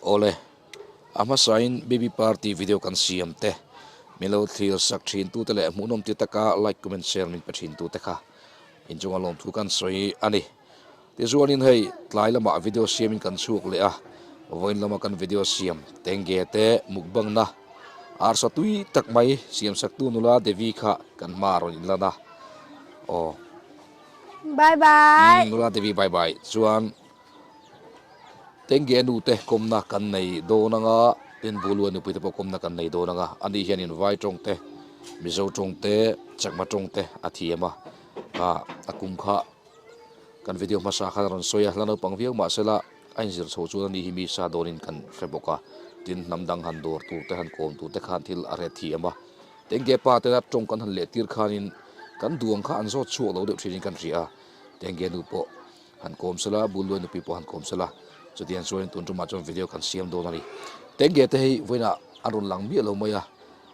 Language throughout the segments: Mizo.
Awle, a hmasain Baby Party video kan siam te, min lo thlir sak thin tute leh hmuhnawm ti taka like, comment, share min pe thin tute kha inchunga lawmthu kan sawi a ni. Tichuanin hei tlai lamah video siamin kan chhuak leh a, vawiin lama kan video siam tenge te mukbang na arsa tui tak mai siam saktu nula Devi kha kan hma a rawn inlan a, aw. Bye bye. Nula Devi bye bye. Chuan tenge nu te kawmna kan nei dawn anga tin Bulua nupui te pawh kawmna kan nei dawn anga ani hianin vai tawng te Mizo tawng te Chakma tawng te a thiam a, a kum kha. Kan video hmasa khan a rawn sawi a, hla naupang viau mah sela a inzir chho chuan ani hi mi sa dawnin kan hre bawk a, tin hnam dang han dawr tur te han kawm tur te khan thil a ret thiam a, Tenge pa tena tawng kan han leh tir khanin kan duang kha an zawt chhuak lo deuh thinin kan hria a, Tenge nu pawh han kawm sela, Bulluai nupui pawh han kawm sela, chutiang chuanin tun tumah chuan video kan siam dawn a ni. Tenge te hei vawiinah an rawn lang miah lo mai a,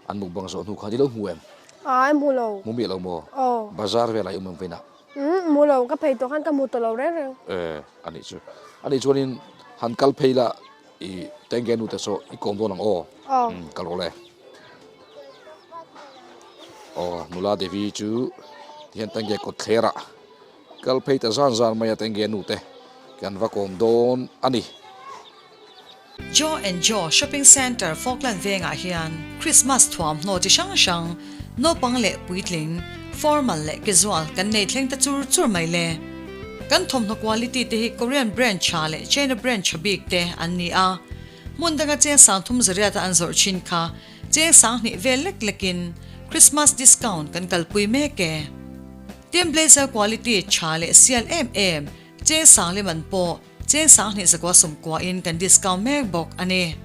an mukbang zawh hnu khan i lo hmu em? Ai hmu lo. Hmu miah lo maw? Aw. Bazar velah i awm em vawiinah? Umm mu lo, ka phei tawh khan ka hmu tawh lo reng reng. Eh, a nih chu. A nih chuanin han kal phei la i tenge nu te saw i kawm dawn ang aw. Aw. Umm kal rawh le. Aw, nula Devi chu tihian tenge kawt thler ah kal phei ta zan zan mai a tenge nu te kan va kawm dawn a ni. Joe and Joe Shopping Centre Falkland vengah hian Christmas thuamhnaw chi hrang hrang, naupang leh puitling, formal leh casual kan nei thleng ta chur chur mai le. Kan thawmhnaw quality te hi Korean brand tha leh China brand tha bik te an ni a. Hmun danga cheng sang thum zariata an zawrh thin kha cheng sang hnih vel lek lekin Christmas discount kan kalpui mek e. Tin blazer quality tha leh sial em em cheng sang lem an pawh Cheng sanghnih zakua sawmkua in kan discount mek bawk a ni.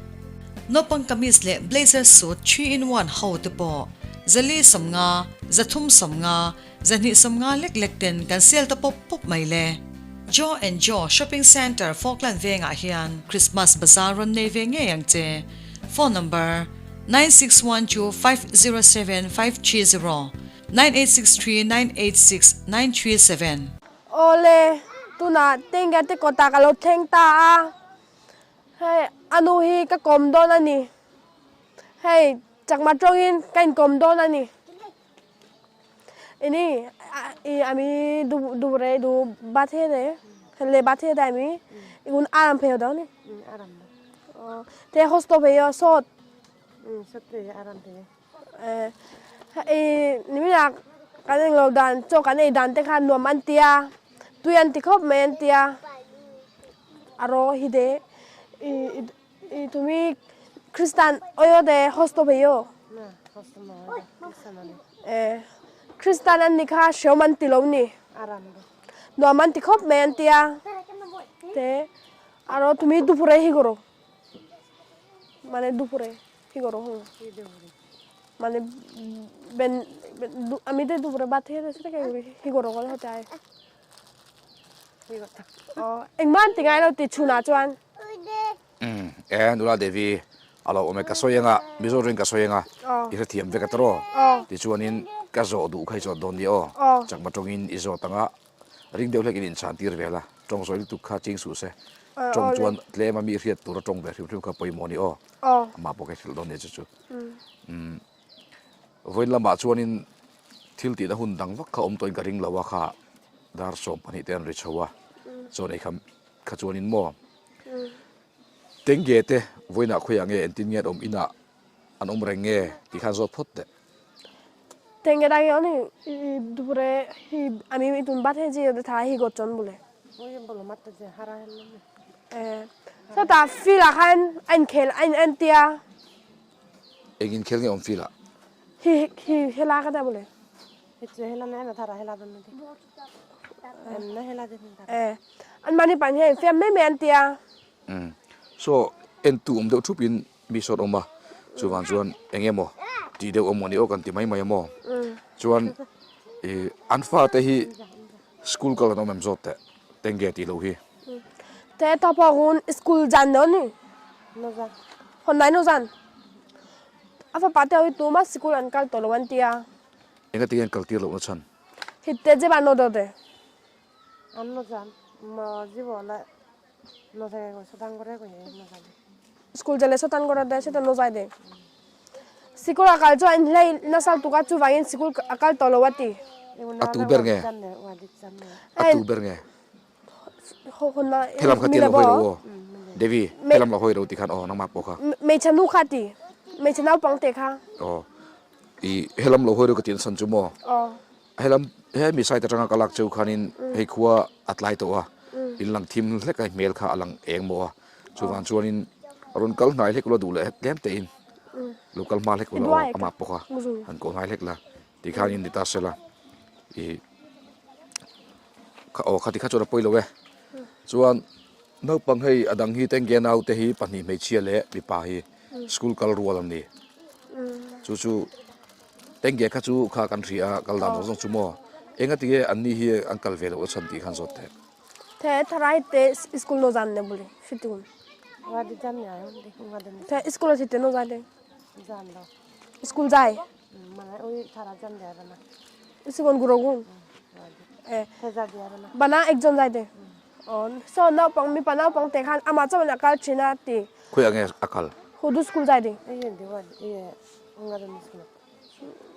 Naupang kamis leh blazer suit 3 in 1 ho te pawh zali sawmnga, zathum sawmnga, zahnih sawmnga lek lek ten kan sale ta pawp pawp mai le. Joe and Joe Shopping Centre Falkland vengah hian Christmas bazaar rawn nei ve ngei ang che. Phone number, 961250 7530, 9863 986 937. Awle, tunah Tengge te kawtah ka lo thleng ta a, hei a nu hi ka kawm dawn a ni, hei chakma tawngin ka inkawm dawn a ni. Ini i ami du dubure du bathe de le bathe de ami igun aram pheyo daw ni. Te hosto pheyo sot. Sot pheyo aram pheyo. Hei nimina kan englo dan chaw kan ei dan te khan nuam an ti a, tui an ti khawp mai an ti a, a ro hi de ih tumi Christian oio de hosto phei aw eh Christian an ni kha hreawm an ti lo ni, nuam an ti khawp mai an ti a, te a ro tumi dupure hi kawr mane dupure. কি করো হুম মানে বেন আমি তো দুপুরে ভাত খেয়ে যাচ্ছি কি করো বলে হতে আয় engman ti ngai lo ti chhunah chuan e nula devi alo awm e ka sawi anga mizo ring ka sawi anga i hrethiam vek a tawh tichuanin ka zawh duh kha i zawt dawn nia aw chakma tawngin i zawt anga Ring deuh hlek in inchhan tir vel a, tawng zawi lutuk kha ching suh se, tawng chuan tlem a mi hriat tura tawng ve hrim hrim kha pawimawh a ni aw, amah pawh ka hrilh dawn nia chu chu. Umm vawiin lamah chuanin thil tihna hun dang vak kha awm tawhin ka ring lo a kha dar 12 te an ri chho a, chuan ei kha kha chuanin maw Tengge te vawiinah khawiah nge entin nge an awm inah an awm reng nge tih khan zawt phawt teh. Tenge dange oni dupure hi ami itun bat he ji tha hi gochon bole. Sawtah field ah khan a inkhel a in en tia. Eng inkhel nge awm field ah? Hi hi hela ka tia bole. An mahni pahnih hian infiam mai mai an tia. So entu awm deuh thup in Mi sawt awm a, chuvang chuan eng emaw tih deuh awm ni aw kan ti mai mai a maw? Chuan ih an fate hi school kal an awm em zawt teh tenge tih loh hi. Te thawphawk hun school zan dawn ni? Hawn nai nu zan. A fapa te ho hi tuma sikul an kal tawh lo an tia. Enga tinge an kal tir lohna chhan? Hitte je ban nawdawh te. An nu zan maw ji bo la. School jale sotan gora de setan no zai de. Sikul a kal chuan inhlei nasa lutuk a chuvangin sikul a kal tawh lo a ti. A tu ber nge? A tu ber nge? Helam kha ti lo hawi lo aw. Devi, helam lo hawi lo ti khan aw nangmah pawh kha. Hmeichhe nu kha ti. Hmeichhe naupang te kha. Aw. I helam lo hawi lo ka ti ansan chu maw? Aw. Helam he mi site atanga ka lak cheu khanin hei khua a tlai tawh a, in lang thim hlek a hmel kha a lang eng maw a, chuvang chuanin rawn kal hnai hlek ula duh leh tlem tein lo kal hma hlek ula aw amah pawh kha han kawh hnai hlek la tikhanin ni ta sela ih kha aw khati kha chuan a pawi lo e chuan naupang hei a dang hi tengge naute hi pahnih hmeichhia leh mipa hi school kal rual an ni chu chu. Tengge kha chu kha kan hria a, kal dan zawng zawng chu maw? Enga tinge an ni hi an kal ve loh a chhan tih khan zawt teh. The tharai te school no zan ne buli fitum. The school a thite no zai de. School zai. School guro gun. Eh. Bana ekjon zai de. On so naupang mipa naupang te khan ama chuan a kal thin a ti. Khawi ang nge a kal? Hudu school zai de.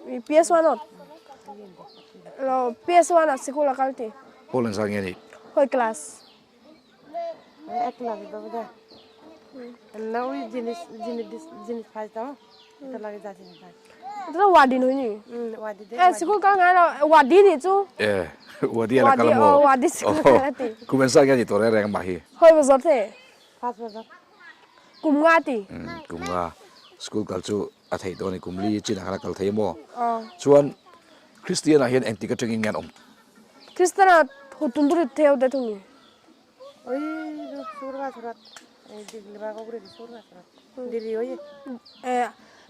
PS one ot lo PS one a sikul a kal ti. Paul an zan nge ni? Hoi class. Wadi noi ni. Eh sikul kal ngai lo wadi ni chu. Eh wadi ala kal mo. Wadi sikul kal ti. Kum an zan nge ni to reng reng mah hi. Hoi bazar the. Kum nga ti. Kum nga school kal chu a theih dawn a ni kum li chinah khan a kal thei maw? Chuan Christian ah hian engtik atangin nge an awm? Christian ah hutunduri theu te thung ni.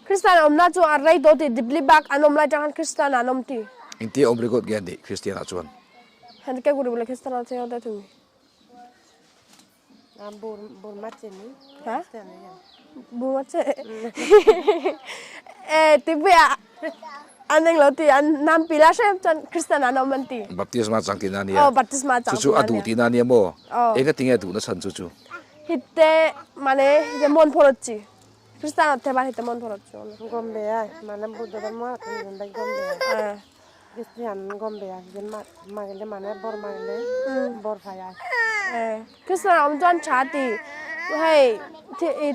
Christian awmna chu a rei tawh ti dipli bak an awm lai tang khan Christian ah an awm ti. Engtia awm record nge an nih Christian ah chuan? Handicap guri bole Christian ah theu te thung ni. Ha? Bur che. E ti bia an eng lo ti an nam pi la hrem chuan Christian an awm an ti. Baptisma chang tihna ania. Oh baptisma chang Chu chu a duh tihna ania maw? Oh. Enga tinge a duhna chhan chu chu? Hite mane hite mon phorot chi. Christian athe bar hite mon phorot chi. Gombe ai mane buddha dharma gombe ai. Christian gombe ai je magele mane bor magele bor phai ai. Christian awm chuan tha ti hei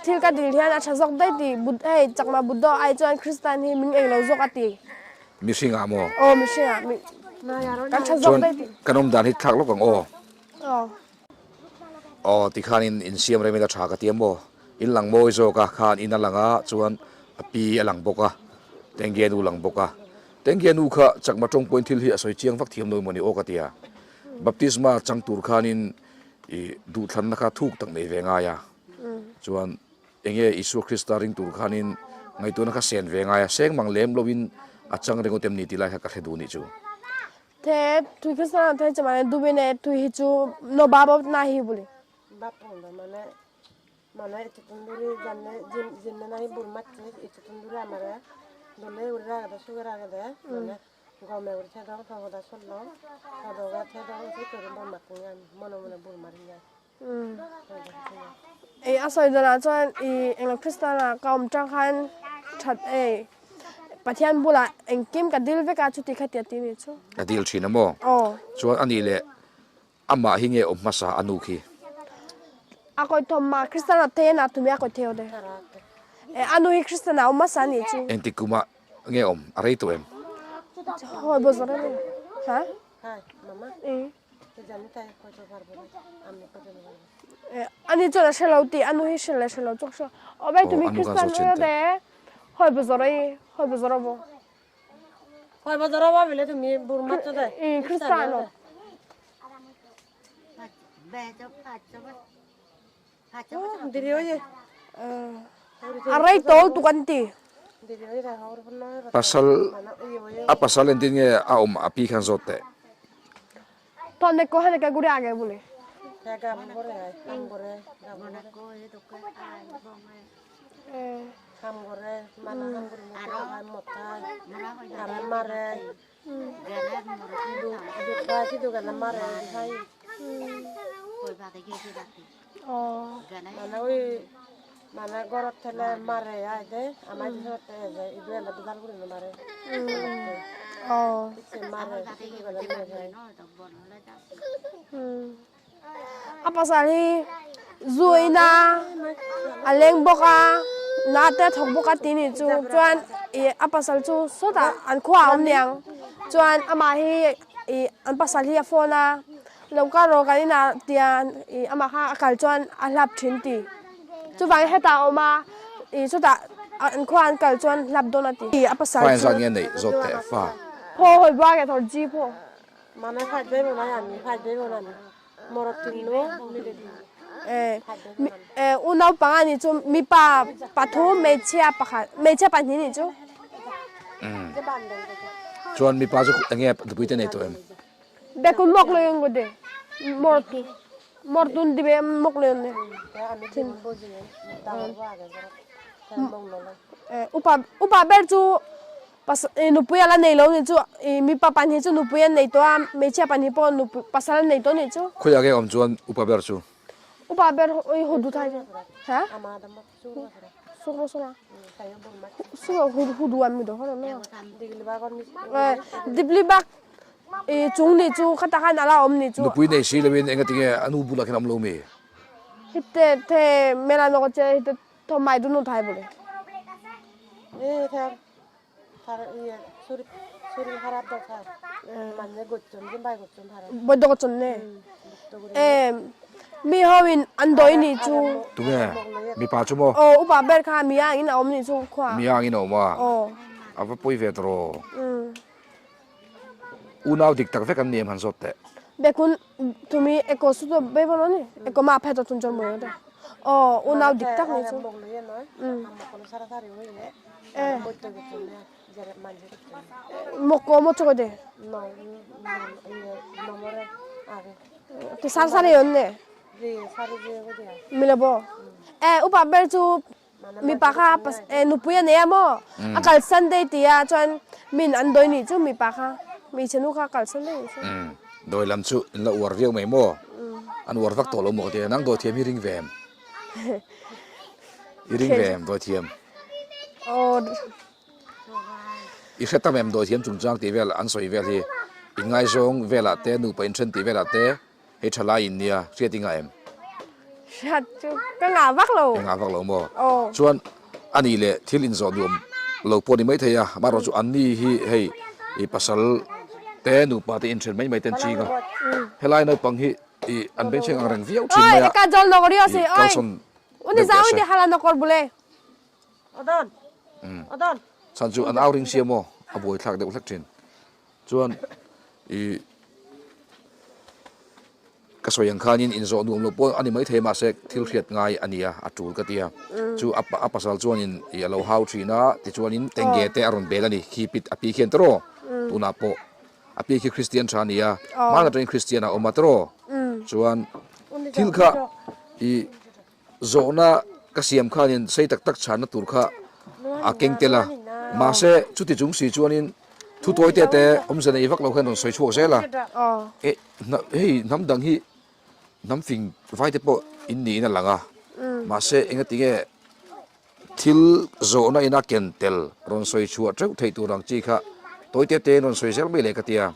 thil ka dil hian a tha zawk daih ti hei chakma Buddha ai chuan Christian hi min englo zawk a ti. Mihring ah maw? Aw mihring ah kan tha zawk daih ti. Chuan kan awm dan hi thlak lawk ang aw. Aw. Aw tikhanin insiam rem ila tha ka ti a maw? In lang mawi zawk a khan in a lang a chuan a pi a lang bawk a Tengge nu lang bawk a Tengge nu kha chakma tawng pawhin thil hi a sawi chiang vak thiam lo emaw ni aw ka ti a Baptisma chang tur khanin i duhthlanna kha thuk tak nei ve ngai a chuan enge Isua Krista ring tur khanin ngaihtuahna kha sen ve ngai a seng mang lem loin a chang ringawt em ni tih lai kha ka hre duh nih chu. The tui Krista the chemane dubine tui hi chu no babo na hi buli. Ei a sawi danah chuan ih englo Kristian ah ka awm tang khan that ei Pathian bulah engkim ka dil vek a chuti kha tia ti ni chu. Ka dil thin a maw? Aw. Chuan anih leh Amah hi nge awm hmasa a nu khi? A kawi thawm mah Kristian a thei a tumi a kawi thei awde. E a nu hi Kristian a awm hmasa a nih chu. Engtik kumah nge awm? A rei tawh em? Hawi baw zawr a ni. Ha? E ani chuan a hre lo tih a nu hi hre leh hre lo chu ka hre lo. Aw bai tumi Kristian awde hawi baw zawr a i hawi baw zawr a baw. Christian a rei tawl tuk an ti. Pasal a pasal entin nge a awm a pi khan zawt teh. Tawne ko hene ka guri age bole. Mane gorot tele mare aide amai disotte eje idu ele bidal gurine mare. Oh. Se mare idu ele mere. A pasal hi zuina a leng bawk a na te a thawk bawk a tih nih chu chuan ih a pasal chu sawtah an khua a awm niang chuan amah hi ih an pasal hi a phone a lo kal rawh kan inah tia ih amah kha a kal chuan a hlap thin tih chuvangin hetah a awm a ih chutah an khua an kal chuan hlap dawn a ti ih a pasal Fa engzat chu nge neih zawt teh fa. Phaw hawi buai ke thawr ji phaw. Mane faj bebo nai ani faj bebo nani morot tinno mile di. Eh eh unau panga nih chu mipa pathum hmeichhia pakhat hmeichhia pahnih nih chu. Chuan mipa chu enge nupui te nei tawh em? Bekun mok lo yung gode mortu mortun dibe mok lo yung ne. Eh upa upa ber chu Nupui a la nei lo nih chu mipa pahnih chu nupui an nei tawh a, hmeichhia pahnih pawh nupui pasal an nei tawh nih chu. Khawiah nge awm chuan upa ber chu? Upa ber hu du thai chu ha? Sukro sura sura hu du an mi do horo no. Dibli bak chung nih chu khata khan ala awm nih chu. Nupui nei si loin engatinge a nu bulah khin a awm lo mi? Hite the mela nawk che hite Tho mai du nu thai bole. E thar thar iye suri suri harap do thar manje gochon jin bai gochon thar. Boddo gochon ne. E mi ho in an doi ni chu. Tunge mi pa chu mo. O upa ber kha mi ang in a awm ni chu khua. Mi ang in a awm a. O. Ava pui ve tawh. Unau dik tak vek an ni em han zawt teh. Bekun tumi eko su to be bono ni eko ma phe to tun jor moyo de o unau dik tak ni chu mokko mo choko de te sar sar yon ne milabo e upa ber chu Mipa kha nupui a nei a maw? A kalsan daih tih ah chuan min an dawi nih chu mipa kha hmeichhe nu kha a kalsan daih nih chu. Dawi lam chu in la uar viau mai maw? An uar vak tawh lo maw ka ti a, nang dawi thiam hi ring ve em? I ring ve em dawi thiam? I hre tam em dawi thiam chungchang tih vel an sawi vel hi inngaizawng velah te nupa inthen tih velah te Hei tha lai in nia, hriat i ngah em? Hriat chu ka ngah vak lo. Ka ngah vak lo maw? Aw. Chuan a nih leh thil inzawh nuam lo pawh ni maithei a, amaherawh chu an ni hi hei i pasal te nupa te inthen mai mai te an ching a, helai naupang hi i an bengchheng ang reng viau thin mai a, i kalsawn deuh teh se. Chhan chu an au ring sia maw, a buaithlak deuh hlek thin. Chuan i ka sawi ang khanin inzawh nuam lo pawh a ni maithei mahse thil hriat ngai a nia a tul ka ti a. Chu a a pasal chuanin i a lo hau thin a tichuanin tenge te a rawn bel a ni khi pit a pi khian tawh tunah pawh a pi khi Kristian tha a ni a hmaan atangin Kristian a awm a tawh chuan thil kha i Zawhna ka siam khanin sei tak tak chhanna tur kha a keng tel a, mahse chuti chung si chuanin thu tawi te te awmze nei vak lo khan rawn sawi chhuak zel a, eh hei hnam dang hi hnam fing vai te pawh in niin a lang a, mahse engatinge thil zawhna ina ken tel rawn sawi chhuah teuh theih tur ang chi kha tawi te te in rawn sawi zel mai le ka tia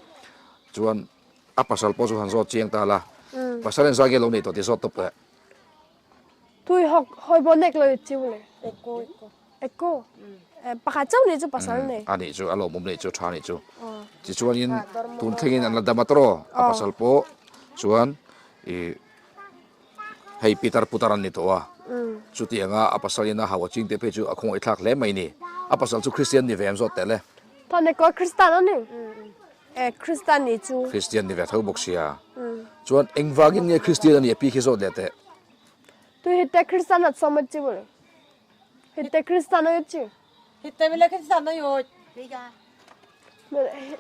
chuan a pasal pawh chu han zawt chiang ta la, pasal engzah nge lo nei tawh tih zawt tawp leh. Tui hawk hawi pawh nek lo i chiu le. Eko eko. Eko. Pakhat chauh nih chu pasal nei. A nih chu a lawmawm nih chu tha nih chu. Tichuanin tun thlengin an la dam a tawh a pasal pawh chuan i hei pitar putar an ni tawh a. Chutianga a pasalin a hau a ching te phei chu a khawngaihthlak hle mai ni. A pasal chu Kristian ni ve em zawt teh le. Thawn eko Kristan a ni. E Kristian nih chu. Kristian ni ve tho bawk sia. Chuan engvangin nge Kristian a nih a pi khi zawt leh teh. Tu hite Kristian at som chi bole. Hite Kristian oi chi. Hite bile Kristian oi oi.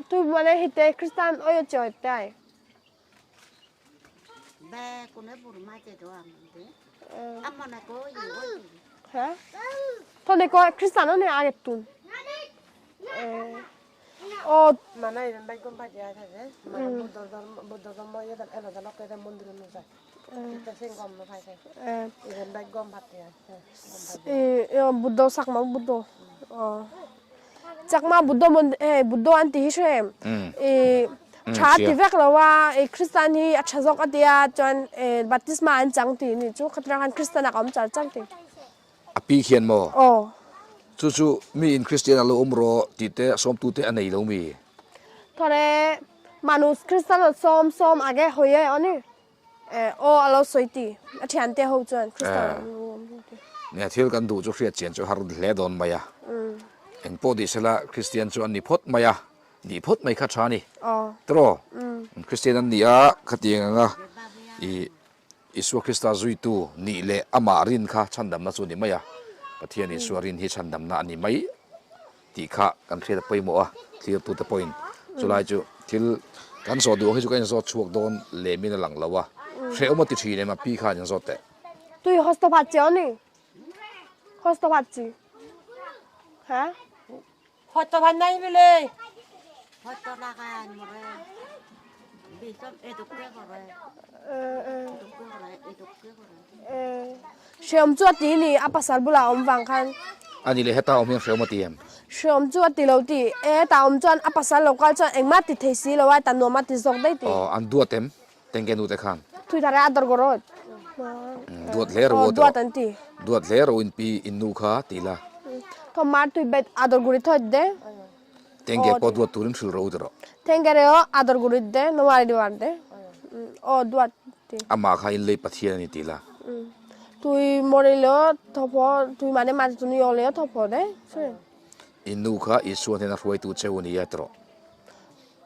Tu mane hite Kristian oi chi oi te ai. Ha? Thone ko Kristian oi age tun. Aw. Buddha Chakma Buddha aw Chakma Buddha mon hei Buddha an ti hi hre em i tha a ti vek lo a i Christian hi a tha zawk a tia chuan baptisma an chang tih ni chu khatlai khan Christian ah ka awm char char ti. A pi khian maw? Aw. Chu chu mi in Christian a lo awm rawh tih te sawmtu te a nei lo mi? Thawre manus Christian a sawm sawm age hawi e aw ni. Eh aw a lo sawi ti a thiante ho chuan Christian a lo awm rawh ti. Nia thil kan duh chu hriat chian chu har hle dawn mai a. Eng pawh tih sela Christian chu an ni phawt mai a, nih phawt mai kha tha a ni. Aw. Tiraw? Christian an ni a khatiang anga i Isua Krista zuitu nih leh amah rin kha chhandamna chu a ni mai a, Pathian Isua rin hi chhandamna a ni mai tih kha kan hriat a pawimawh a, thlirtute pawhin chulai chu thil kan zawh duh ang hi chu kan inzawt chhuak dawn lemin a lang lo a, hrehawm a ti thin em a pi khan inzawt teh. Tui hosto phat chi aw ni? Hosto phat chi? Ha? Hoto phat nai bile. Hoto lagan more. Bisom eduk ke gore. Eduk ke gore, eduk ke gore. Hreawm chu a ti ni, a pasal bulah a awm vang khan. A ni leh heta awm hian hreawm a ti em? Hreawm chu a ti lo ti. E heta awm chuan a pasal lo kal chuan engmah ti thei si lo a, ta nuam a ti zawk daih ti. Aw, an duat em? Tengke nute khan. Thui thar e a dawr gawr awt. Duat hle ro aw duat an ti. Duat hle ro in pi in nu kha ti la. Tho mar tui bet a dawr guri thawt de. Tengke pawh duat turin hrilh ro ti rawh. Tengke re aw a dawr guri de no mari diwar de. Aw duat ti. Amah kha in lei Pathian a ni ti la. Tui mawri le aw thawphaw tui mane mah chu ni aw le aw thawphaw de. In nu kha Isua hnena hruaitu cheu a ni a ti rawh.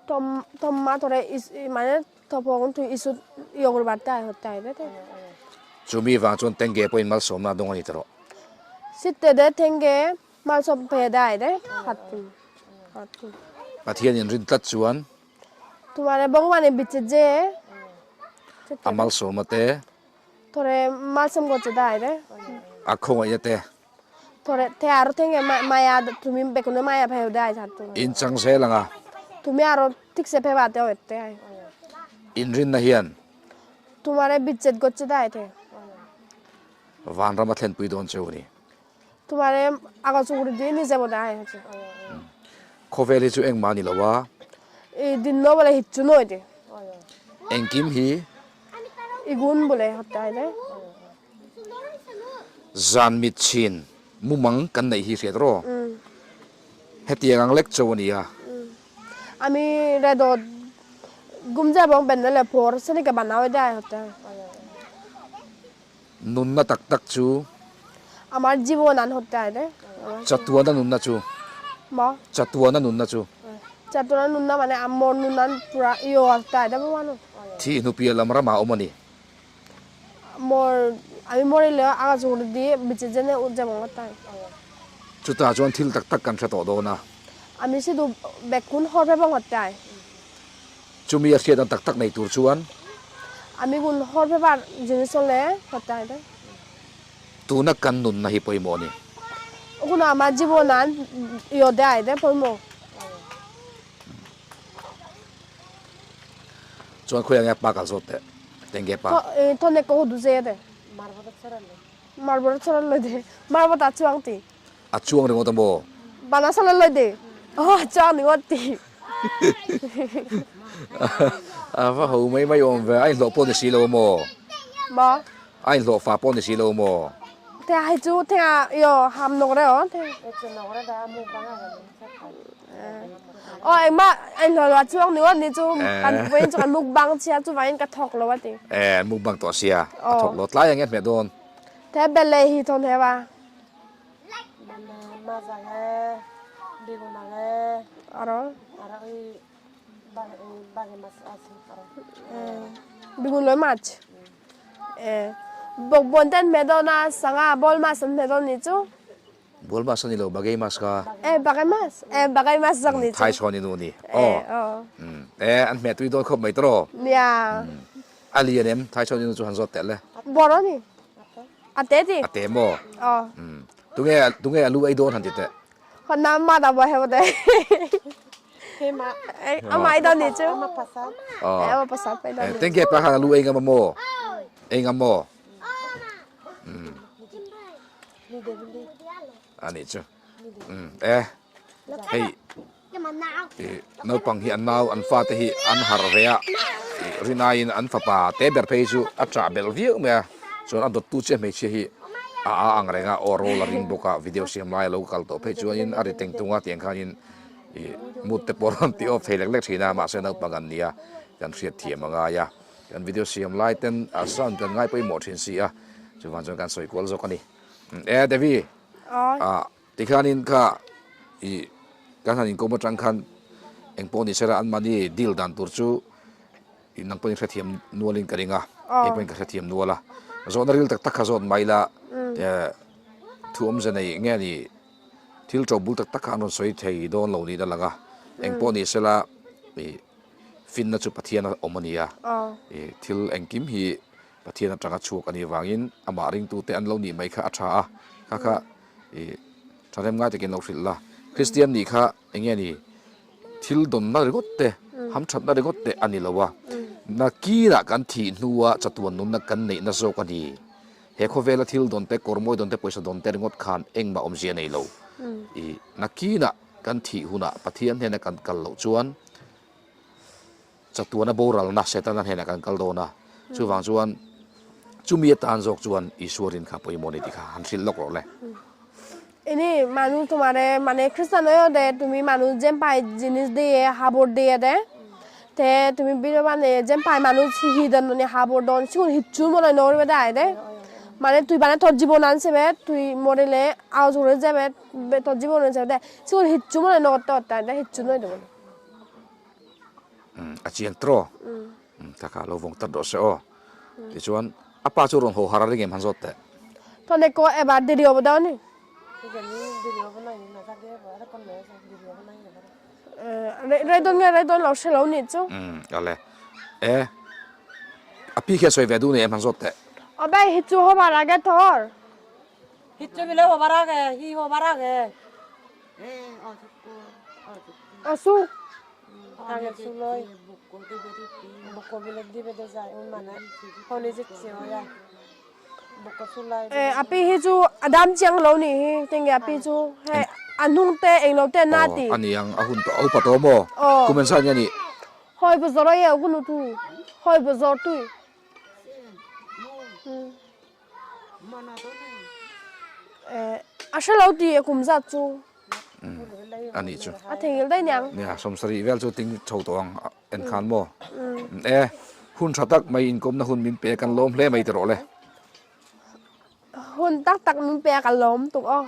Tom tom ma tore is mane thawphaw tui isut yogurt bat tai hot tai de te. Chumi vang chuan Tengge pawhin malsawmna a dawng a ni ta rawh. Sitte de Tengge malsawm pe dai de hat tum hat tum. Pathian in rin tlat chuan. Tumare bawngmane biche je. A malsawmna te. Tore malsawm ko che dai de. A khawngaihna te. Tore te aro tenge maya tumi bekune maya pheu dai that tu. In chang zel anga. Tumi aro thikse pheba te oet te ai. In rinna hian. Tumare bichet goche dai te. Vanram a thlenpui dawn cheu a ni. Tumare aga chukuri di ni jebo dai hache. Khawvel hi chu engmah a ni lo a. I dinno bole hichu noi di. Engkim hi. Igun bole hotte ai le. Zan mit chhin mumang kan neih hi hriat rawh. Hetiang ang lek cho a ni a. Ami redot gumja bawng ben le phor seni ka banaw dai hote. Nunna tak tak chu. Amar jibon an hotte ai de. Chatuana nunna chu. Ma. Chatuana nunna chu. Chatuana nunna mane amor nunan pura iyo hotte ai de bawano. Thi hnupiah lam ramah awm a ni. Mor ami morile aga chungri di biche jene urja bang tai. Chutah chuan thil tak tak kan hre tawh dawn a. Ami si du bekkun hor pe bang tai. Chumi a hriat ang tak tak nei tur chuan. Ami gun hor pe bar jinis le hotai de. Tuna kan nunna hi pawimawh a ni. Huna ama jibonan yo de ai de pawimawh. Chuan khawi ang nge pa kal zawt teh? Tengge pa. Thawne ka hu du ze de. Marble chhara loi de. Marble ta chuang ti. A chuang ringawt a maw? Bana sala loi de. Aw a chuang ringawt ti. A va ho mai mai awm ve. A inhlawh pawh ni si lo a maw? Ma? A inhlawh fa pawh ni si lo a maw? Theng hei chu theng a yo ham nok reuh a. Aw engmah enghlawh lo a chuang ni ni chu kan vawiin chu kan mukbang chhia chuvangin ka thawk lo a ti. Eh mukbang tawh sia a thawk lo tlai ang e hmeh dawn. The bel lei hi thawn he wa. Aro. Begun loi mach. Eh bawkbawn te an hmeh dawn a sangha ball mas an hmeh dawn ni chu. Bual mas a ni lo, bagay mas ka. Eh, bagay mas. Eh, bagay mas zawk ni chu. Thai chhawn i nu ni. Aw. Eh, an hmeh tui dawn khawp mai tawh. Nia. A lian em, Thai chhawn i nu chu han zawt teh le. Bawr a ni. A te ti. A te maw? Aw. Tunge, tunge a lu ei dawn han ti teh. Hon na ma da bo he bo de. Amah i dawn nih chu. Ama pasal pa i dawn nih. Tengge pa khan a lu ei ngam a maw? Ei ngam maw? Anih chu. E hei naupang hi an nau an fate hi an harh ve a rinaiin an fapa te ber phei chu a ṭah belh viau mai a chuan a dawttu chiah hmeichhia hi a a ang reng a aw rawl a ring bawk a video siam lai a lo kal tawh phei chuanin a ri teng tung a tiang khanin ih mut te pawh rawn tih awp thei lek lek thin a mahse naupang an nia kan hriat thiam a ngai a kan video siam lai ten a sound kan ngai pawimawh thin si a chuvang chuan kan sawi kual zawk a ni e Devi ah. Tikhanin kha i kan han inkawm atang khan eng pawh ni sela anmahni deal dan tur chu i nang pawhin hrethiam nualin ka ring a, kei pawhin ka hrethiam nual a. Zawhna ril tak tak kha zawt mai la thu awmze nei nge ni thil to bul tak tak kha an rawn sawi thei dawn lo niin a lang a. Eng pawh ni sela i finna chu Pathian a awm a ni a, i thil engkim hi Pathian atanga chhuak a nih avangin amah ringtute an lo nih mai kha a tha a, kha kha i thahnem ngai takin lo hrilh la. Kristian nih kha eng nge ni thil dawnna ringawt te, hamthatna ringawt te a ni lo a, nakinah kan thih hnua chatuan nunna kan neihna zawk a ni. He khawvela thil dawn te, kawr mawi dawn te, pawisa dawn te ringawt khan engmah awmzia nei lo. I nakinah kan thih hunah Pathian hnena kan kal loh chuan Chatuana boralna Setana hnenah kan kal dawn a, chuvang chuan chumi atan zawk chuan Isua rin kha pawimawh a ni tih kha han hrilh lawk rawh le. Ini মানুষ তোমারে মানে খ্রিস্টান হয়েও দে তুমি মানুষ যেম পাই জিনিস দিয়ে হাবর দিয়ে দে তে তুমি বিরে মানে যেম পাই মানুষ হি দেন নি হাবর দন সিগুন হিচ্ছু মনে নরবে দে আয় দে মানে তুই মানে তোর জীবন আনছে বে তুই মরিলে আওয়াজ করে যাবে তোর জীবন আনছে দে সিগুন হিচ্ছু মনে নগরতে দে হিচ্ছু নয় দেবো। Umm a chiang tawh umm taka lo vawng tat rawh se aw tichuan a pa chu rawn haw har a ring em han zawt teh. Tawne ko ebar deri hobo daw ni. Rei dawn nge rei dawn lo hre lo ni chu. Umm ale e a pi khian sawi ve duh nei em han zawt teh. Aw bai hi chu hobar age thor. Hichu bile hobar age hi hobar age. Asu. Api hi chu a dam chiang lo nih hi tinge api chu hei a hnung te englo te na ti. Aw ani ang a hun tawh a upa tawh maw kum engzat nge nih. Hawi bazawr a iau ka nu tu hawi bazawr tui. A hre lo ti a kum zat chu. A nih chu. A theihnghilh daih niang. Nia 70 vel chu ting chho tawh ang en khan maw. E hun tha tak mai inkawmna hun min pe kan lawm hle mai ti rawh le. Hun tak tak min pe kan lawm tuk aw.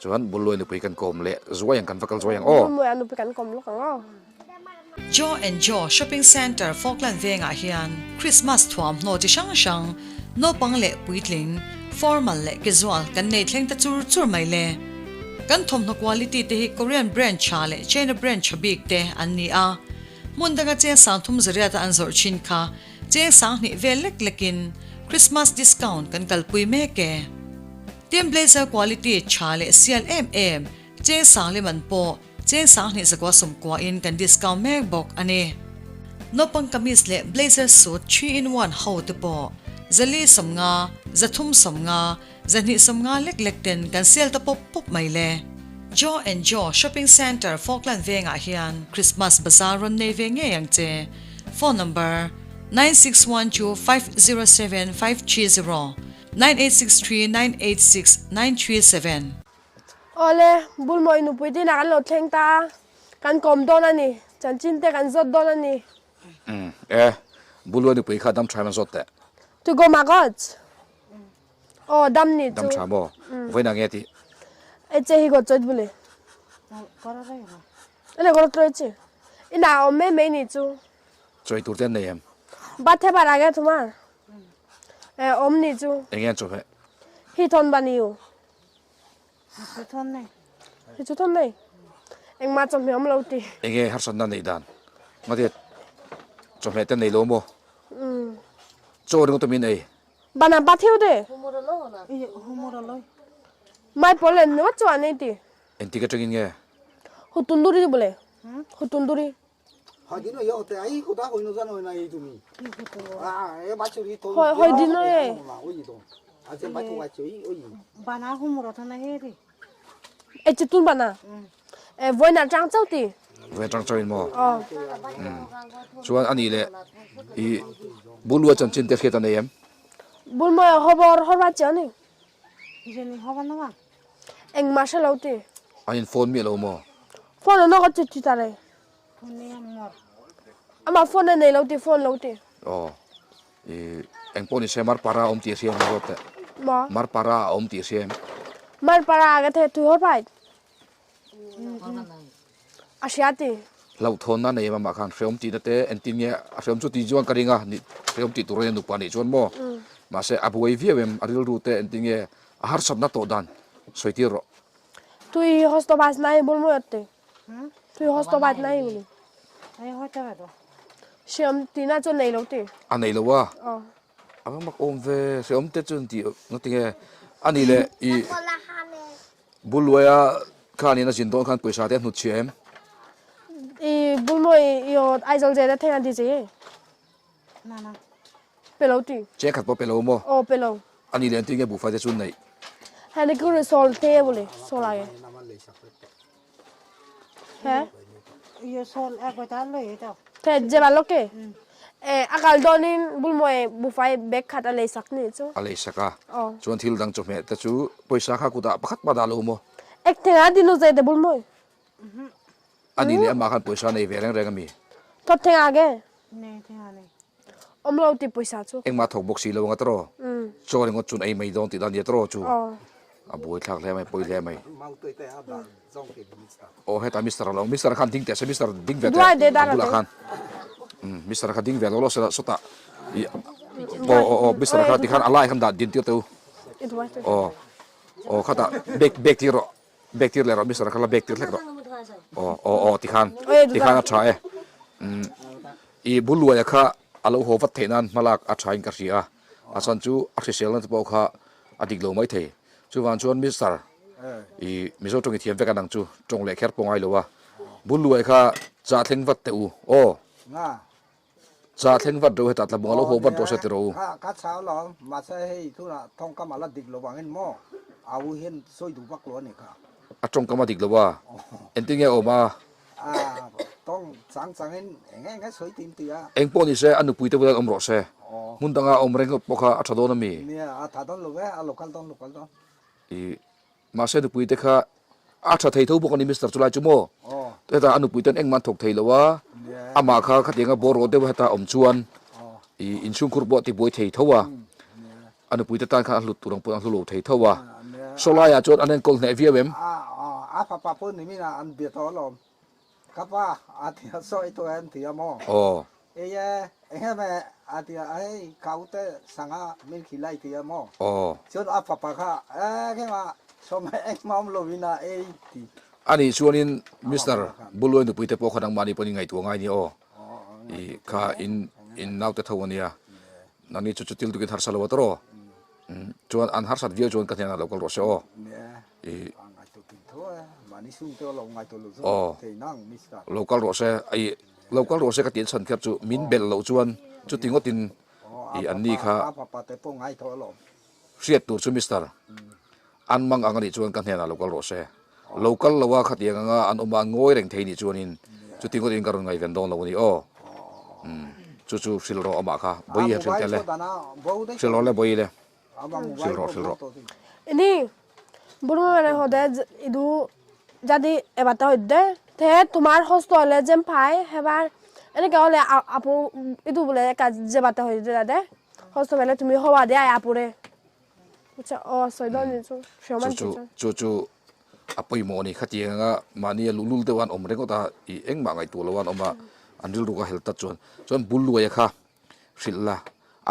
Chuan Bulluai nupui kan kawm leh zuai ang kan va kal zuai ang aw. Bulluai nupui kan kawm lawk ang aw. Joe and Joe Shopping Centre Falkland vengah hian Christmas thuamhnaw chi hrang hrang, naupang leh puitling, formal leh casual kan nei thleng ta chur chur mai le. Kan thawmhnaw quality te hi Korean brand tha leh China brand tha bik te an ni a. Hmun danga cheng sang thum zariata an zawrh thin kha cheng sang hnih vel lek lekin Christmas discount kan kalpui mek e. Tin blazer quality tha leh sial em em cheng sang liman pawh Cheng sanghnih zakua sawmkua in kan discount mek bawk a ni. Naupang kamis leh blazer suit 3 in 1 ho te pawh zali sawmnga, zathum sawmnga, zahnih sawmnga lek lek ten kan sale ta pawp pawp mai le. Joe and Joe Shopping Centre Falkland vengah hian Christmas bazaar rawn nei ve ngei ang che. Phone number, 961250 7530, 9863 986 937. Awle, Bulmawi nupui te inah kan lo thleng ta a, kan kawm dawn a ni, chanchin te kan zawt dawn a ni. Umm, e, Bulmawi nupui kha dam tha em an zawt teh? Tu go ma goch? Aw, dam ni chu. Dam tha maw? Vawiin ah nge tih? E che hi go chawt bule. Ele go tloi che. Inah a awm mai mai ni chu. Chawi tur te an nei em? Bathe bar age thumar. E, awm ni chu. Enge an chawhmeh? Hi thawn ba ni u. Hi chu thawn nei. Engmah chawhmeh awm lo ti. Enge harsatna neih dan? Ngati chawhmeh te nei lo maw? Chaw ringawt awm in ei. Bana ba theu de. Mai pawl len nuat chuan ei ti. Engtik atangin nge? Hu tunduri bole. হুতুন্দুরি। হয় দিন e chi tun bana e voi na chang chau ti Voi tang chau in mo chuan ani le i bulua chanchin te hriat a nei em bul mo hobor horwa che ani engmah hre lo ti an in phone miah lo maw phone an ka chi ta le amah phone a nei lo ti phone lo ti aw i eng pawh ni se marpara a awm tih a hria em zawt teh maw marpara a awm tih a hria em marpara ka the tui hawr pai a hria ti hlauhthawnna nei em amah khan hreawm tihna te engtin nge a hreawm chu tih chuan ka ring a ni hreawm tih tur a nia nupa nih chuan maw mahse a buai viau em a rilru te engtin nge a harsatna tawh dan sawi tir rawh. Tui hosto bas nai bul mawi te tui hosto bat nai bul hreawm tihna chu nei lo ti a nei lo a a va mak awm ve hreawm te chuan tih ngatinge a nih leh i Buluaia khanin a zin dawn khan pawisa te a hnut chhiah em? I Bulmawi i aw Aizawl zela theng an ti che. Pe lo ti. Cheng khat pawh pe lo maw? Aw pe lo. A ni leh an ti nge buhfai te chu neih? Hei ku ri sawl te bawle sawl ai. He? Te jeba loke. E a kal dawnin Bulmawi buhfai bag khat a lei sak nih chu. A lei sak a. Chuan thil dang chawhmeh te chu pawisa kha kutah pakhat mah dah lo maw? Ek thengah dinu zei te Bulmawi. A nih leh amah khan pawisa nei ve reng reng a mi? Thawt thengah ge? Awm lo ti pawisa chu. Engmah thawk bawk si lo anga tawrh aw. Chaw ringawt chun ei mai dawn tih dan nia tawrh aw chu. A buai thlak hle mai, pawi hle mai. Aw hetah Mister a lo awm, Mister khan ding teh se, Mister ding ve teh a bulah khan. Mister kha ding ve lo lo se sawtah i aw aw aw Mister kha tikhan a lai khan dah din tir teh u. Aw aw khatah bag bag tir rawh. Bag tir leh rawh Mister kha la bag tir hlek rawh. Aw aw aw tikhan tikhan a tha e. Umm i Buluaia kha a lo haw vat theih nan hmalak a tha in ka hria a, a chhan chu a hriselna te pawh kha a dik lo mai thei. Chuvang chuan Mister i Mizo tawng i thiam vek a nang chu tawng leh kher pawh ngai lo a. Buluaia kha chah thleng vat teh u aw. Chah thleng vat ro hetah tlabung a lo haw vat rawh se ti rawh u. Ka chau lo, mahse hei tunah tawngkam a la dik lo vangin maw a u hian sawi duh vak lo a ni kha. A tawngkam a dik lo a, engtin nge a awm a? A tawng chang changin eng eng nge sawi tim ti a. Eng pawh ni se a nupui te bulah awm rawh se. Hmun danga a awm reng pawh kha a tha dawn a mi? Nia, a tha dawn lo ve, a lo kal dawn lo kal dawn. I Mahse nupui te kha a tha thei tho bawk a ni Mister chulai chu maw? Hetah a nupui ten engmah an thawk thei lo a, amah kha khatianga bawr rawh deuh heta awm chuan i inchhungkhur pawh a tibuai thei tho a, a nupui te tan khan a hlut tur ang pawh an hlu lo thei tho a. Sawlai ah chuan an enkawl hneh viau em? A fapa pawh ni min ah an bia tawh alawm. Ka pa a ti a sawi tawh em ti a maw? Aw. Ei e, eng em e a ti a, hei ka ute sangha min khi lai ti a maw? Aw. Chuan a fapa kha e kengah sawm engmah awm lo in a ei ti. A nih chuanin Mister Buluai nupui te pawh kha nangmahni pawhin i ngaihtuah ngai nia aw. I kha in in naute tho a nia. Nangni chu chutil tukin harsa lo a tawrh aw. Chuan an harsat viau chuan ka hnenah lo kal rawh se aw. I aw lo kal rawh se i lo kal rawh se ka tih chhan kher chu min belh loh chuan chuti ngawtin i an ni kha hriat tur chu Mister an mang ang anih chuan ka hnenah lo kal rawh se. Lo kal lo a khatiang anga an awm a an ngawi reng thei nih chuanin chuti ngawtin ka rawn ngaihven dawn lo a ni aw. Chu chu hrilh rawh amah kha Bawihi han hrilh tel e. Hrilh rawh le Bawihi le. Hrilh rawh hrilh rawh. Ini burma mane hode idu jadi ebate hoidde te tumar hosto hole jempai hebar eneke hole apu idu bole ekka jebate hoidde dade hosto pele tumi hoba de ai apure. Chu chu chu chu a pawimawh a ni khatiang anga mahni a luhlul deuh a an awm ringawt a ih engmah ngaihtuah lo a an awm a an rilru kha hel tat chuan chuan bul luaia kha hrilh la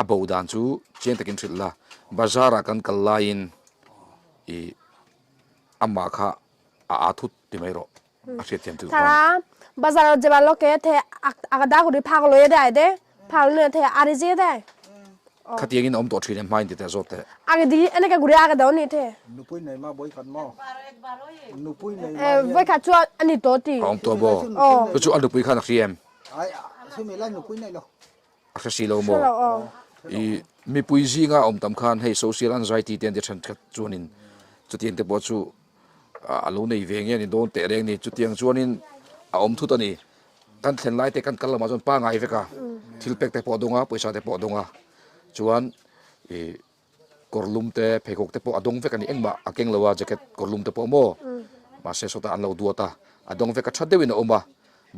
a bo dan chu chiang takin hrilh la bazar ah kan kal laiin ih amah kha a aa thut ti mai rawh a hriat thiam chu Tara bazarot jebar loke the agada guri pagol oye de ai de pagol nune the ari je de. Khatiangin a awm tawh thin em hmain ti teh zawt teh. Age di ene ka guri age deuh ni the. Nupui nei ma vawi khat maw? Nupui nei ma hian. Vawi khat chu a ni tawh ti. A awm tawh maw? Chu chu a nupui khan a hria em? Ai sumi lai nupui nei lo. A hre si lo maw? I mipui zinga awm tam khan hei social anxiety te an ti thenkhat chuanin chutiang te pawh chu a lo nei ve nge a ni dawn teh reng ni. Chutiang chuanin a awm thut a ni. Kan thlen lai te kan kal lamah chuan pangai vek a, thil pek te pawh a dawng a, pawisa te pawh a dawng a, chuan ih kawr lum te pheikhawk te pawh a dawng vek a ni engmah a keng lo a jacket kawr lum te pawh maw mahse sawtah an lo duat a, a dawng vek a tha deuhin a awm a,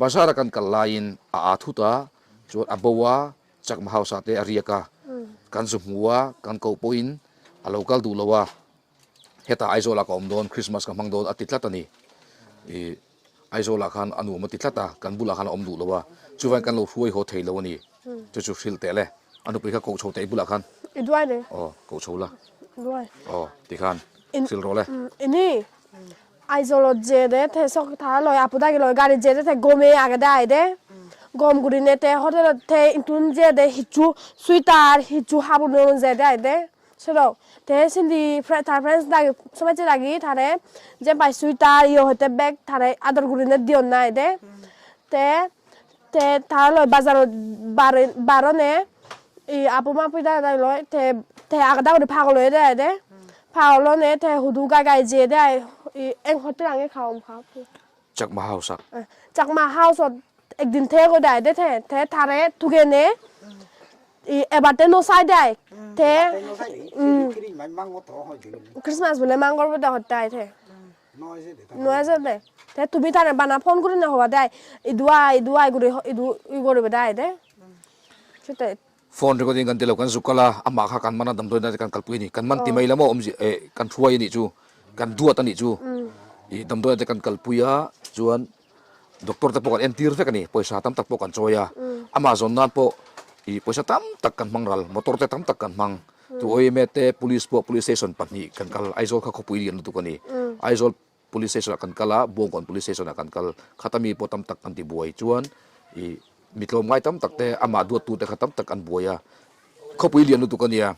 bazar a kan kal laiin a aa thut a chuan a bo a chakma house ah te a riak a, kan zu hmu a kan koh pawhin a lo kal duh lo a. Hetah Aizawlah ka awm dawn, Christmas ka hmang dawn a ti tlat a ni. Ih Aizawlah khan a nuam a ti tlat a, kan bulah khan a awm duh lo a, chuvain kan lo hruai haw thei lo a ni. Chu chu hrilh teh le, a nupui kha koh chho teh i bulah khan. I duai le. Aw, koh chho la. Duai. Aw, tikhan hrilh rawh le. Ini Aizawlawt je de the sok tha loi apu dagi loi gari je de the gome age de ai de gom gurine te hotelot the intun je de hichu sweater hichu habor noron je de ai de Sero te sindi tar friends dagi somacche dagi tare jempai sweater iyo hoite bag tare ador gurine diyon na ede te te tar loi bajarot bare barone i apu mapu dagi loi te te agada guri pagol oye de ede pagolone te hudu gai gai jeye de ai i eng hotel ange khawm kha apu. Chakma house a. Chakma house ot ekdin the goi dai de the the tare thugene i ebate no sai dai the Christmas bole mangor bode hotte ai the noise de the tumi tare bana phone guri na hoba dai idu ai idu ai guri idu i goribe dai de chute Phone recording kan ti lo kan zuk kal a, amah kha kan man a damdawi na te kan kalpui a ni. Kan man ti mai la maw awmzia eh kan thuai a nih chu, kan duat a nih chu. Ih damdawi na te kan kalpui a chuan doctor te pawh kan entir vek a ni, pawisa tam tak pawh kan chawi a. Amah zawn nan pawh ih pawisa tam tak kan hmang ral, motor te tam tak kan hmang. Tu OMA te police pawh police station pahnih kan kal, Aizawl kha khawpui lian lutuk a ni. Aizawl Police station ah kan kal a, Bawngkawn police station ah kan kal. Khata mi pawh tam tak an ti buai chuan ih mi tlawmngai tam tak te amah duattu te kha tam tak an buai a. Khawpui lian lutuk a nia,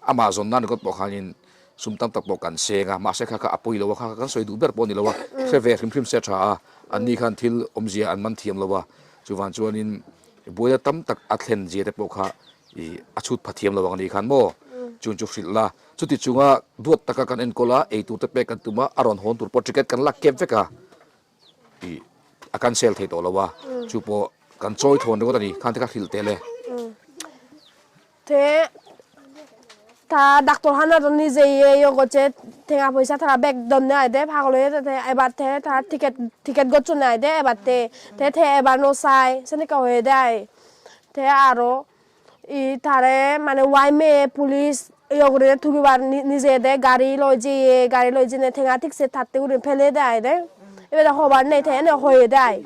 amah zawn nan ringawt pawh khanin sum tam tak pawh kan seng a, mahse kha kha a pawi lo a, kha kha kan sawi duh ber pawh a ni lo a, hre ve hrim hrim se a tha a, anni khan thil awmzia an man thiam lo a, chuvang chuanin buaina tam tak a thlen zia te pawh kha ih a chhut pha thiam lo ang a ni khan maw, chun chu hrilh la. Chuti chunga duat taka kan enkawl a, eitur te pek kan tum a, a rawn hawn tur pawh ticket kan lak kep vek a, ih a cancel thei tawh lo a, chu pawh kan chawi thawn ringawt a ni, khan te kha hrilh tel e. Te ta doctor han a rawn ni zei e yogo che thenga poisa tara bag don ne ai de phagol oye te ebar te tara ticket ticket gocchon ne ai de ebar te te the ebar no sai senekke oye de ai te aro I tare mane wai me police iyo gurine tugibar nije de gari loi jeye gari loi jine tenga tikse tatte gurine pele de ai de ebede hobar nei te ene hoye de ai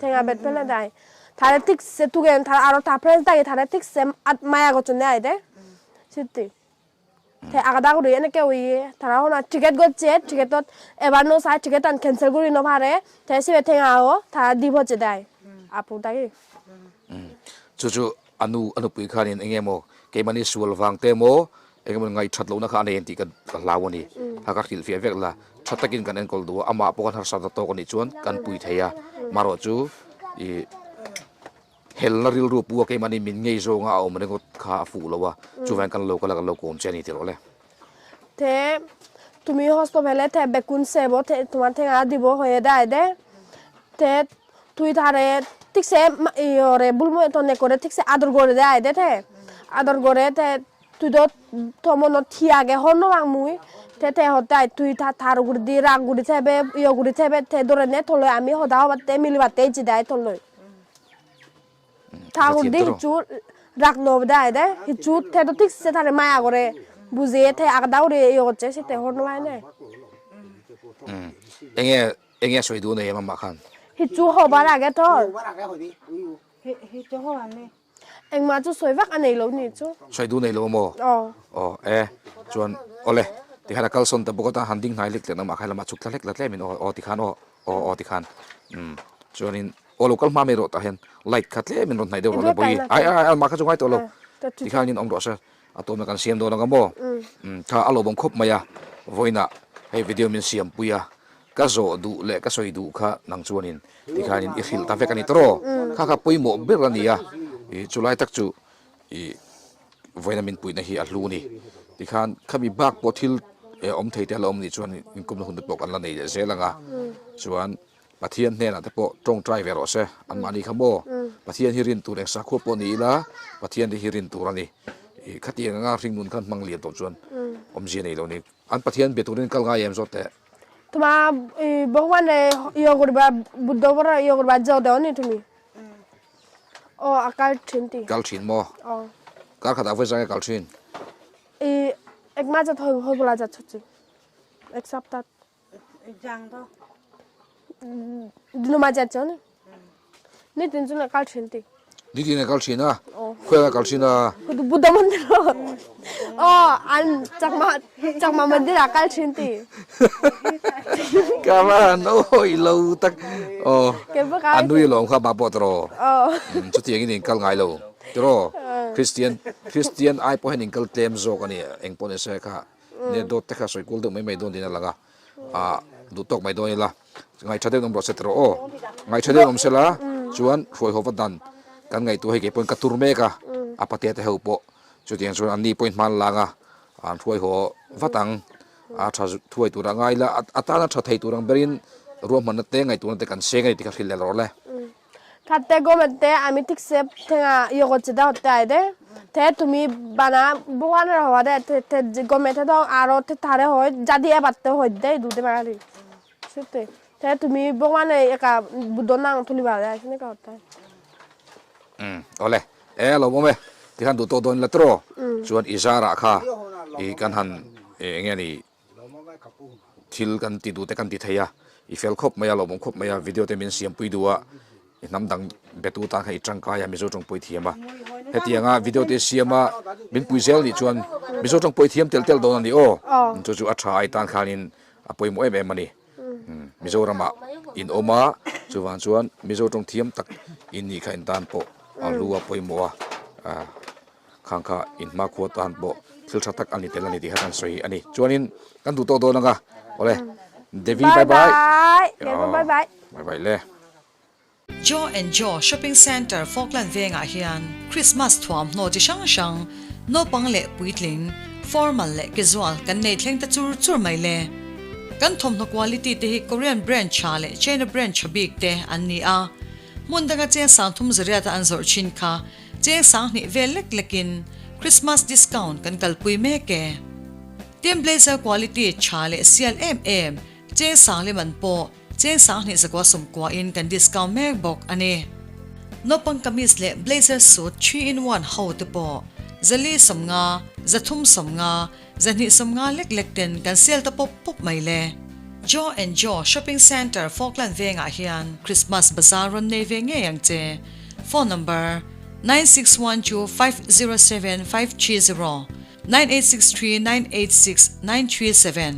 tenga bet pele de ai tare tikse tugen tara aro ta friends dagi tare tikse maya gocchonde ai de sitti te agada guri eneke oye tara hona ticket gocche ticketot ebar no sai ticket an cancel guri no pare te sibe tenga o tara di pocche de ai apu dagi. Chu chu a nu a nupui khanin eng emaw keimahni sual vang te emaw eng emaw ngaihthat lohna kha a nei ang tih ka hlau a ni. Kha ka hrilhfiah vek la, tha takin kan enkawl duh a, amah pawh kan harsat a tawk a nih chuan kan pui thei a, marawh chu ih helna rilru pu a keimahni min ngei zawnga a awm ringawt kha a fuh lo a, chuvangin kan lo kal a kan lo kawm che a ni tih rawh le. Te tumi hosto phele te bekun sebo te tomar thenga dibo hoye dai de te tui tare tikse iyore bulmo tonne kore tikse ador gore de ai de te ador gore te tui do to monot hi agey hor nw pang mui te te hotte ai tui tar uguredi rag guri tebe iyo guri tebe te dorene toloi ami hoda hobatte milibatte ijje de ai tolloi ta uguredi hichu rag no obode ai de hichu te do tikse tare maya gore bujiye te agada guri iyo gocche sette hor nw pai nai. Enge Enge a sawi duh nei em amah khan? Hi chu hobar age thawr. Engmah chu sawi vak a nei lo ni chu. Sawi duh nei lo maw? Aw. Aw e chuan awle tikhan a kalsawn ta bawk a ta han ding hnai lek lek amah kha lamah chhuk thla hlek la tlemin aw aw tikhan aw aw aw tikhan umm chuanin aw lo kal hma mai rawh tah hian light kha tlemin rawn hnaih deuh rawh le bawihi ai ai amah kha chu ngai tawh lo. Tikhanin awm rawh se, a tawmna kan siam dawn anga maw? Kha a lawmawm khawp mai a, vawiinah hei video min siam pui a, ka zawh duh leh ka sawi duh kha nang chuanin tikhanin i hrilh ta vek a ni tawh raw? Kha kha pawimawh ber a ni a, ih chulai tak chu ih vawiina min puihna hi a hlu a ni. Tikhan khami bak pawh thil awm thei te a la awm nih chuan inkumna hun te pawh kan la nei leh zel ang a, chuan Pathian hnenah te pawh tawngtai ve rawh se, anmahni kha maw? Pathian hi rin tur eng sakhua pawh ni ila, Pathian te hi rin tur a ni. Ih khatiang anga hringnun khan hmang lian tawh chuan awmzia nei lo ni. An Pathian be turin kal ngai em zawt teh? Tuma Bhagwan e iyo koriba Buddha bora iyo koriba jo deo ni tumi. Aw a kal thin ti. Kal thin maw? Aw. Kar khatah vawi zang e kal thin? Ih ekma jat hoi hoi bola jat chhochi. Ek sapta. Nitin a kal thin a, khuai a kal thin a. Buddha mandir aw an chakma chakma mandir a kal thin ti. Ka van awi lo tak aw a nui lawm kha ba pawh tiraw chutiang in in kal ngai lo tiraw Christian Christian ai pawh hian in kal tlem zawk a ni engpawh ni se kha. Nia dawt te kha sawi kual deuh mai mai dawn tiin a lang a, ah duh tawk mai dawn ila ngaihṭha deuhin awm rawh se tiraw aw, ngaihṭha deuhin awm sela chuan hruai haw vat dan kan ngaihtuah hei kei pawhin ka tur mek a, a patea te ho pawh chutiang chuan anni pawhin hma an lang a, an hruai haw vat ang, a ṭha thuai tur a ngai ila a tana ṭha thei tur ang berin ruahmanna te ngaihtuahna te kan seng a ni tih kha hrilh leh rawh le. Thatte gomet te ami thikse thenga yogot chida hotte aide te tumi bana bhogwaner howa de te te gomete dong aro te tare hoi jadi ebatte hoi de dude mari sute te tumi bhogwane eka buddho nang thuliba de seneka hotte. Umm awle e lo awm e tikhan duh tawh dawn ila tiraw chuan i zarah kha i kan han eng nge ni Thil kan ti duh te kan ti thei a, i fel khawp mai a, lawmawm khawp mai a, video te min siampui duh a, i hnam dang betu tan khan i tangkai a, Mizo tawng pawh i thiam a. Hetianga video te siam a min pui zel nih chuan Mizo tawng pawh i thiam telh telh dawn a ni aw. Chu chu a tha ai tan khanin a pawimawh em em a ni. Mizoramah in awm a, chuvang chuan Mizo tawng thiam tak in nih kha in tan pawh a lu a pawimawh a. Khang kha in hmakhua tan pawh thil tha tak a ni tel a ni tih kha kan sawi a ni. Chuanin kan duh tawh dawn ang a, awle Devi bye bye. Bye bye. Bye bye le. Jaw and Jaw Shopping Centre Falkland vengah hian Christmas thuamhnaw chi hrang hrang, naupang leh puitling, formal leh casual kan nei thleng ta chur chur mai le. Kan thawmhnaw quality te hi Korean brand tha leh China brand tha bik te an ni a. Hmun danga cheng sangthum zariata an zawrh thin kha Cheng sanghnih vel lek lekin Christmas discount kan kalpui mek e. Tin blazer quality tha leh sial em em cheng sang lem an pawh cheng sanghnih zakua sawmkua in kan discount mek bawk a ni. Naupang kamis leh blazer suit 3 in 1 ho te pawh zali sawmnga, zathum sawmnga, zahnih sawmnga lek lek ten kan sale ta pawp pawp mai le. Joe and Joe Shopping Centre Falkland vengah hian Christmas bazaar rawn nei ve ngei ang che. Phone number, 9612507530, 9863986937.